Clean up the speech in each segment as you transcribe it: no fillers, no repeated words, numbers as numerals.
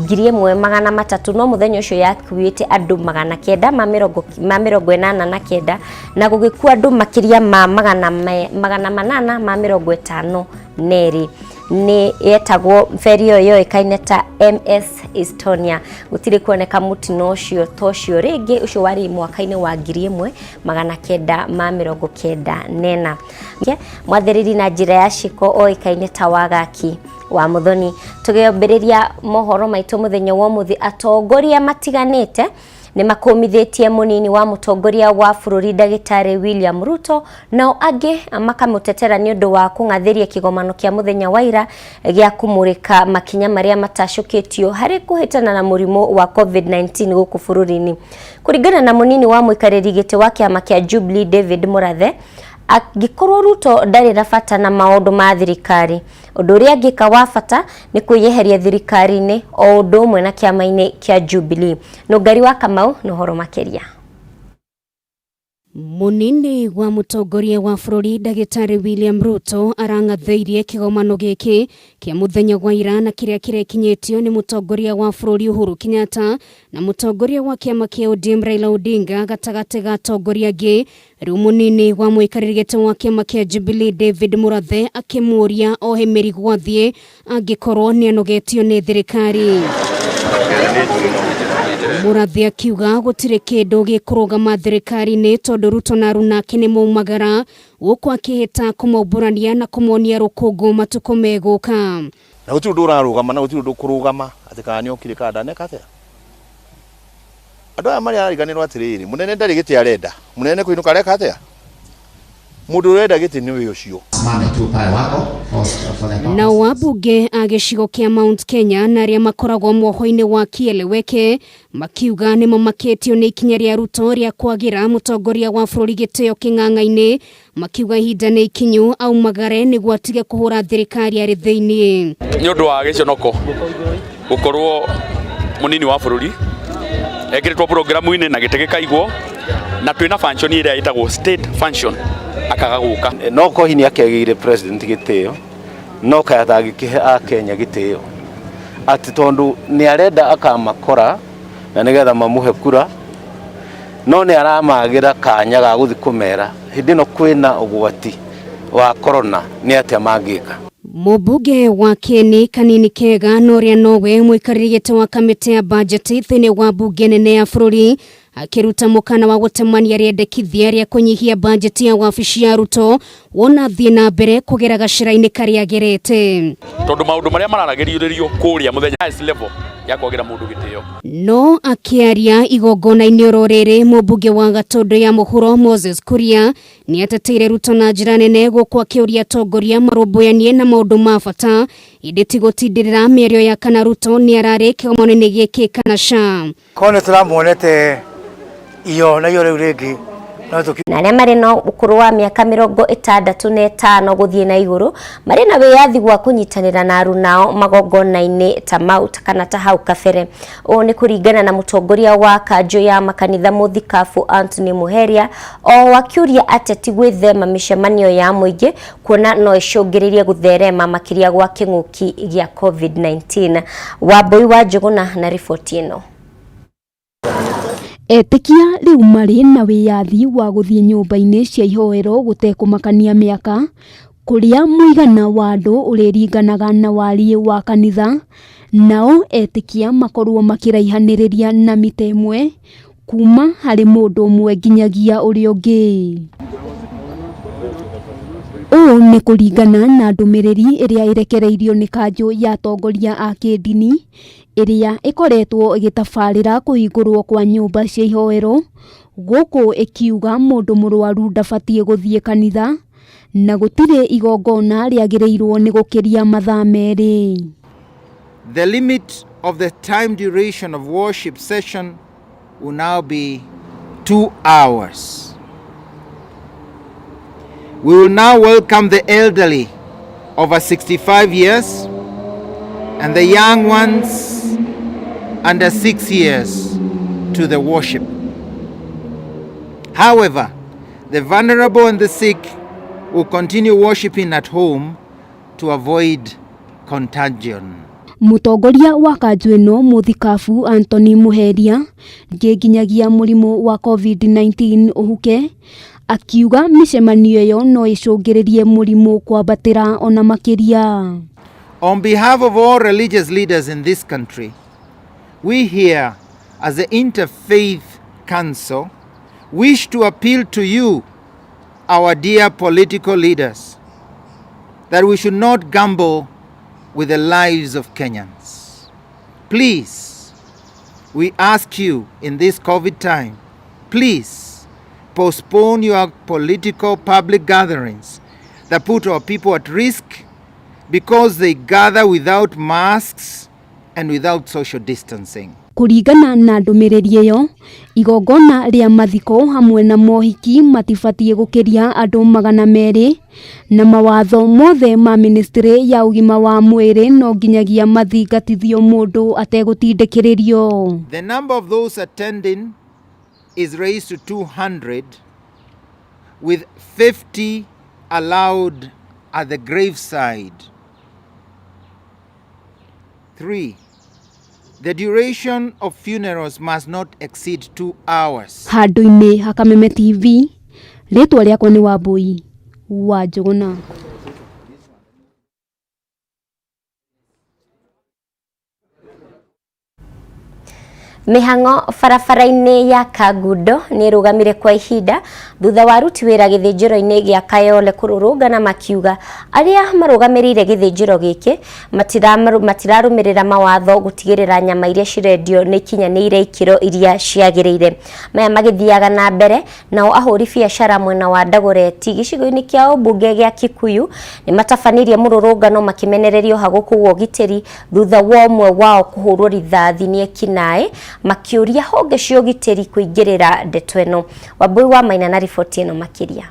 1300, no mũthenya ũcio yakuĩte andũ 989 na gũgĩkua andũ makĩria ma 852. Nĩ yetagwo feri ĩyo yoĩkaine ta MS Estonia. Gũtirĩ kuoneka mũtino ũcio ta ũcio rĩngĩ. Ũcio warĩ mwaka-inĩ wa 1994. Mwathĩrĩri na njĩra ya ciĩko oĩkaine ta Wagaki wa Muthoni. Tũgĩambĩrĩria mohoro maitũ mũthenya wa ũmũthĩ, atongoria matiganĩte nĩ makũmithĩtie mũnini wa mũtongoria wa bũrũri ndagĩtarĩ William Ruto, nao angĩ makamũtetera nĩ ũndũ wa kũng'athĩria kĩgomano kĩa mũthenya wa ira gĩa kũmũrĩka makinya marĩa matacũkĩtio harĩ kũhĩtana na mũrimũ wa COVID-19 gũkũ bũrũri-inĩ. Kũringana na mũnini wa mũikarĩri gĩtĩ wa kĩama kĩa Jubilee David Mũrathe, angĩkorwo Ruto ndarĩ na bata na maũndũ ma thirikari, ũndũ ũrĩa angĩka wa bata nĩ kwĩyeheria thirikari-inĩ o ũndũ ũmwe na kĩama-inĩ kĩa Jubilee. Nũngari wa Kamau na ũhoro makĩria. Mũnini wa mũtongoria wa bũrũri ndagĩtarĩ William Ruto arang'athĩirie kĩgomano gĩkĩ kĩa mũthenya wa ira na kĩrĩa kĩrekinyĩtio nĩ mũtongoria wa bũrũri Uhuru Kenyatta na mũtongoria wa kĩama kĩa ODM Raila Odinga gatagatĩ ga atongoria angĩ. Rĩu mũnini wa mũikarĩri gĩtĩ wa kĩama kĩa Jubilee David Murathe akĩmũria ohe mĩrigo athiĩ angĩkorwo nĩanogetio nĩ thirikari. Murathe akiuga gũtirĩ kĩndũ gĩkũrũgama thirikari-inĩ tondũ Ruto na aruna ake nĩ maumagara, gũkũ akĩhĩta kũmaumbũrania na kũmonia rũkũngũ matukũ megũka. Na gũtirĩ ũndũ ũrarũgama na gũtirĩ ũndũ ũkũrũgama atĩ kana nĩ okire kana ndaneka atĩa. Andũ aya marĩa ariganĩrwo atĩrĩrĩ, mũnene ndarĩ gĩtĩ arenda, mũnene kũinũka areka atĩa? Mũndũ ũrenda gĩtĩ nĩwe ũcio. Nao ambunge a gĩcigo kĩa Mount Kenya na arĩa makoragwo mwoho-inĩ wa Kieleweke makiuga nĩ mamakĩtio nĩ ikinya rĩa Ruto rĩa kwagĩra mũtongoria wa bũrũri gĩtĩo kĩng'ang'a-inĩ, makiuga ihinda nĩ ikinyu aumagare nĩguo atige kũhũra thirikari arĩ thĩinĩ. Nĩ ũndũ wa gĩconoko gũkorwo mũnini wa bũrũri ekĩrĩtwo programu-inĩ na gĩtĩ gĩkaigwo na twĩna function ĩrĩa ĩtagwo state function akaga gũka. No kohi nĩ akegĩire president gĩtĩo, no kaya atangĩkĩhe akenya gĩtĩo atĩ tondũ nĩ arenda akamakora na nĩgetha mamũhe kura, no nĩ aramagĩra kanya ga gũthiĩ kũmera hĩndĩ ĩno kwĩna ũgwati wa corona nĩ atĩa mangĩka. Mũmbunge wa Kieni Kanini Kega na ũrĩa nowe mũikarĩri gĩtĩ wa kamĩtĩ ya bajeti thĩinĩ wa mbunge nene ya bũrũri akĩruta mũkana wa gũtemania rĩendekithia rĩa kũnyihia bajeti ya wabici ya Ruto wona thiĩ na mbere kũgera gacĩra-inĩ karĩa agerete. Tondũ maũndũ marĩa mararagĩrĩrio kũrĩa mũthenya highest level ya kwagĩra mũndũ gĩtĩo. No akĩaria igongona-inĩ oro rĩrĩ, mũmbunge wa Gatũndũ ya Mũhuro Moses Kuria nĩ ateteire Ruto na njĩra nene, gũkũ akĩũria atongoria marũmbũyanie na maũndũ ma bata ĩndĩ ti gũtindĩrĩra mĩario ya kana Ruto nĩ ararĩ kĩgomano-inĩ gĩkĩ kana ca. Korwo nĩ tũramuonete iyo na iyo rĩu rĩngĩ no tũki Na arĩa marĩ na ũkũrũ wa mĩaka 65 gũthiĩ na igũrũ marĩ na wĩyathi wa kũnyitanĩra na arunao magongona-inĩ ta mau kana ta hau kabere. Ũũ nĩ kũringana na mũtongoria wa kanjũ ya makanitha mũthikabu Anthony Muheria, o akiũria ateti gwĩthema mĩcemanio ya mũingĩ kuona no ĩcũngĩrĩrie gũtherema makĩria gwa kĩng'ũki gĩa COVID-19. Wambui wa Njũgũna na riboti ĩno. Etĩkia rĩu marĩ na wĩyathi wa gũthiĩ nyũmba-inĩ cia ihoero gũtekũmakania mĩaka, kũrĩa mũigana wa andũ ũrĩringanaga na wariĩ wa kanitha, nao etĩkia makorwo makĩraihanĩrĩria na mita 1 kuma harĩ mũndũ ũmwe nginyagia ũrĩa ũngĩ. Ũũ nĩ kũringana na ndũmĩrĩri ĩrĩa ĩrekereirio nĩ kanjũ ya atongoria a kĩndini ĩrĩa ĩkoretwo ĩgĩtabarĩra kũhingũrwo kwa nyũmba cia ihoero, gũkũ ĩkiuga mũndũ mũrwaru ndabatiĩ gũthiĩ kanitha na gũtirĩ igongona rĩagĩrĩirwo nĩ gũkĩria mathaa 2. The limit of the time duration of worship session will now be 2 hours. We will now welcome the elderly over 65 years and the young ones under 6 years to the worship. However, the vulnerable and the sick will continue worshiping at home to avoid contagion. Mũtongoria wa kanjũ ĩno mũthikabu Anthony Muheria nginyagia mũrimũ wa COVID-19 ũhuke, akiuga mĩcemanio ĩyo no ĩcũngĩrĩrie mũrimũ kwambatĩra ona makĩria. On behalf of all religious leaders in this country, we here as the Interfaith Council wish to appeal to you, our dear political leaders, that we should not gamble with the lives of Kenyans. Please, we ask you in this COVID time, please postpone your political public gatherings that put our people at risk because they gather without masks and without social distancing. Kũringana na ndũmĩrĩri ĩyo, igongona rĩa mathiko hamwe na mohiki matibatiĩ gũkĩria andũ 200 na mawatho mothe ma ministry ya ũgima wa mwĩrĩ no nginyagia mathingatithio mũndũ ategũtindĩkĩrĩrio. The number of those attending is raised to 200, with 50 allowed at the graveside. 3. The duration of funerals must not exceed 2 hours. Handũ-inĩ ha Kameme TV, rĩtwa rĩakwa nĩ Wambui wa Njũgũna. Mĩhang'o barabara-inĩ ya Kangundo nĩ ĩrũgamire kwa ihinda thutha wa aruti wĩra gĩthĩnjĩro-inĩ gĩa Kayole kũrũrũngana makiuga arĩa marũgamĩrĩire gĩthĩnjĩro gĩkĩ matirarũmĩrĩra mawatho gũtigĩrĩra nyama iria cirendio nĩ ikinyanĩire ikĩro iria ciagĩrĩire. Maya magĩthiaga na mbere nao ahũri biacara mwena wa Dagoretti gĩcigo-inĩ kĩa ũmbunge gĩa Kikuyu nĩ matabanirie mũrũrũngano makĩmenererio hagũkũ wa ũgitĩri thutha wa ũmwe wao kũhũrwo rithathi nĩ ekinaĩ makĩũria honge cia ũgitĩri kũingĩrĩra ndeto ĩno. Wambui wa Maina na riboti ĩno makĩria.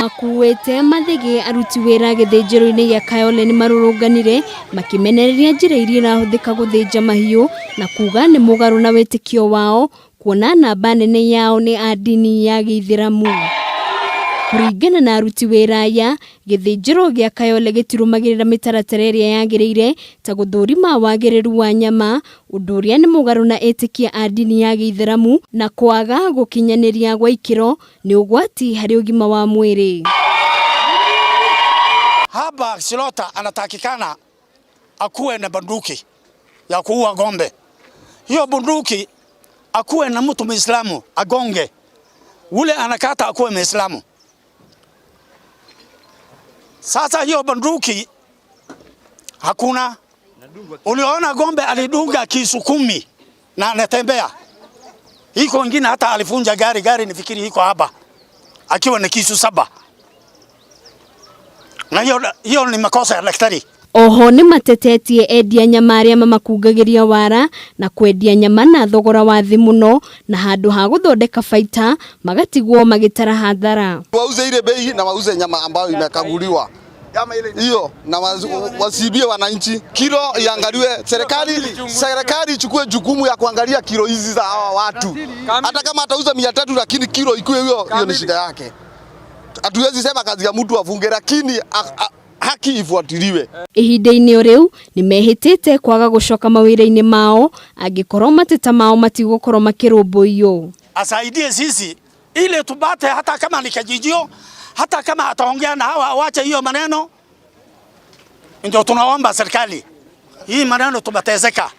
Makuĩte mathĩgĩ aruti wĩra gĩthĩnjĩro-inĩ gĩa Kayole nĩ marũrũnganire makĩmenereria njĩra iria irahũthĩka gũthĩnja mahiũ na kuga nĩ mũgarũ na wĩtĩkio wao kuona namba nene yao nĩ a ndini ya gĩithĩramu. Kũringana na aruti wĩra aya, gĩthĩnjĩro gĩa Kayole gĩtirũmagĩrĩra mĩtaratara ĩrĩa yagĩrĩire ta gũthũrima wagĩrĩru wa nyama, ũndũ ũrĩa nĩ mũgarũ na etĩkia a ndini ya gĩithĩramu na kwaga gũkinyanĩria gwa ikĩro nĩ ũgwati harĩ ũgima wa mwĩrĩ. Hapa Silota anatakikana akuwe na bunduki ya kuua ng'ombe. Hiyo bunduki akuwe na mtu Muislamu agonge. Ule anakata akuwe Muislamu. Sasa hiyo bunduki hakuna. Uliona ng'ombe alidunga kisu 10 na anatembea. Iko wengine hata alifunja gari, gari nifikiri iko hapa akiwa na kisu 7. Na hiyo ni makosa ya daktari. Oho nĩ matetetie endia nyama arĩa mamakungagĩria wara na kwendia nyama na thogora wa thĩ mũno na handũ ha gũthondeka baita magatigwo magĩtara hathara. Wauze ile bei na wauze nyama ambayo imekaguliwa hiyo na wasibie wananchi. Kilo iangaliwe, serikali ichukue jukumu ya kuangalia kilo hizi za hawa watu. Hata kama atauza 300 lakini kilo ikuwe hiyo, hiyo ni shida yake. Hatuwezi sema kazi ya mtu afunge, lakini haki ifuatiliwe. Ihinda-inĩ rĩu nĩ mehĩtĩte kwaga gũcoka mawĩra-inĩ mao angĩkorwo mateta mao matigũkorwo makĩrũmbũiyo. Asaidie sisi ili tubate, hata kama ni kijijio, hata kama ataongea na hawa awache hiyo maneno. Ndio tunaomba serikali hii maneno tubatezeka.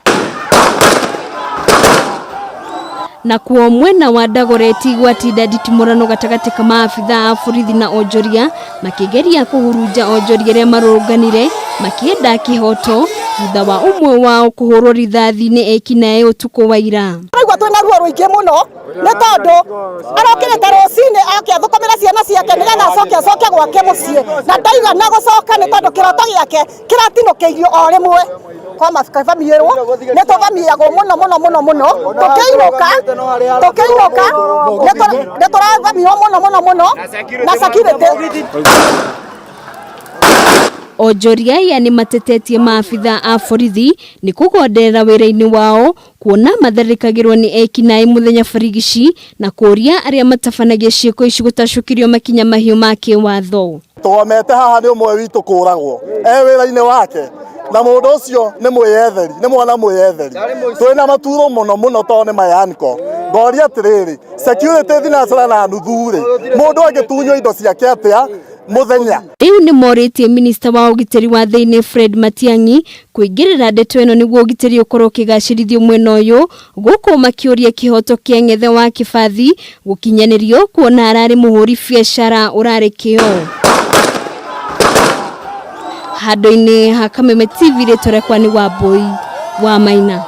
Na kuo mwena wa Dagoretti gwatinda nditimũrano gatagatĩ ka maabithaa a borithi na onjoria makĩgeria kũhurunja onjoria arĩa marũrũnganire makĩenda kĩhoto thutha wa ũmwe wao kũhũrwo rithathi nĩ ekinaĩ ũtukũ wa ira. Tũraigua twĩna ruo rũingĩ mũno nĩ tondũ arokĩrĩte rũcinĩ oke athũkũmĩre ciana ciake nĩgetha acoke acoke gwake mũciĩ na ndaigana gũcoka nĩ tondũ kĩroto gĩake kĩratinũkĩirio o rĩmwe. Kwa mabamierwo nĩ tũbamiagwo mũno mũno mũno mũno tũkĩinũka tũkĩinũka nĩ tũrabamirwo mũno mũno mũno na security. Onjoria aya nĩ matetetie maabithaa a borithi nĩ kũgonderera wĩra-inĩ wao kuona matharĩkagĩrwo nĩ ekinaĩ mũthenya barigici na kũũria arĩa matabanagia ciĩko ici gũtacũkĩrio makinya mahiũ ma kĩwatho. Tũgomete haha nĩ ũmwe witũ kũragwo e wĩra-inĩ wake. Na mũndũ ũcio nĩ mwĩyetheri, nĩ mwana mwĩyetheri. Twĩna maturo mũno mũno tondũ nĩ mayanko. Ngoria atĩrĩrĩ, security thinacara na nuthu rĩ, mũndũ angĩtunywo indo ciake atĩa mũthenya? Rĩu nĩ morĩtie minista wa ũgitĩri wa thĩinĩ Fred Matiang'i kũingĩrĩra ndeto ĩno nĩguo ũgitĩri ũkorwo ũkĩgacĩrithio mwena ũyũ, gũkũ makĩũria kĩhoto kĩa ng'ethe wa Kĩbathi gũkinyanĩrio kuona ararĩ mũhũri biacara ũrarĩ kĩo. Handũ-inĩ ha Kameme TV rĩtwa rĩakwa nĩ Wambũi wa Maina.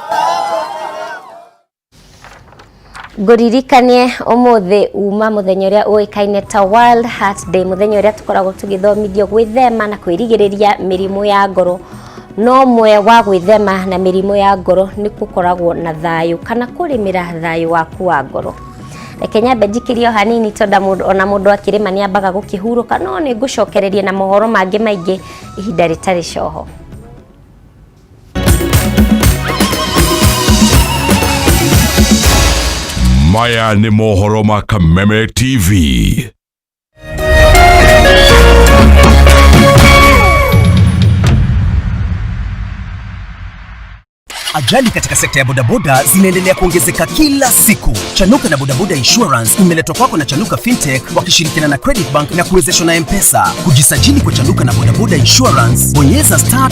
Ngũririkanie ũmũthĩ uma mũthenya ũrĩa ũĩkaine ta World Heart Day, mũthenya ũrĩa tũkoragwo tũgĩthomithio gwĩthema na kwĩrigĩrĩria mĩrimũ ya ngoro. No ũmwe wa gwĩthema na mĩrimũ ya ngoro nĩ gũkoragwo na thayũ kana kũrĩmĩra thayũ waku wa ngoro. Reke nyambe njikĩrie o hanini tondũ ona mũndũ akĩrĩma nĩ ambaga gũkĩhurũka, no nĩ ngũcokereria na mohoro mangĩ maingĩ ihinda rĩtarĩ coho. Maya nĩ mohoro ma Kameme TV. Ajali katika sekta ya bodaboda zinaendelea kuongezeka kila siku. Chanuka na Bodaboda Insurance imeletwa kwako na Chanuka Fintech wakishirikiana na Credit Bank na kuwezeshwa na M-Pesa. Kujisajili kwa Chanuka na Bodaboda Insurance, bonyeza star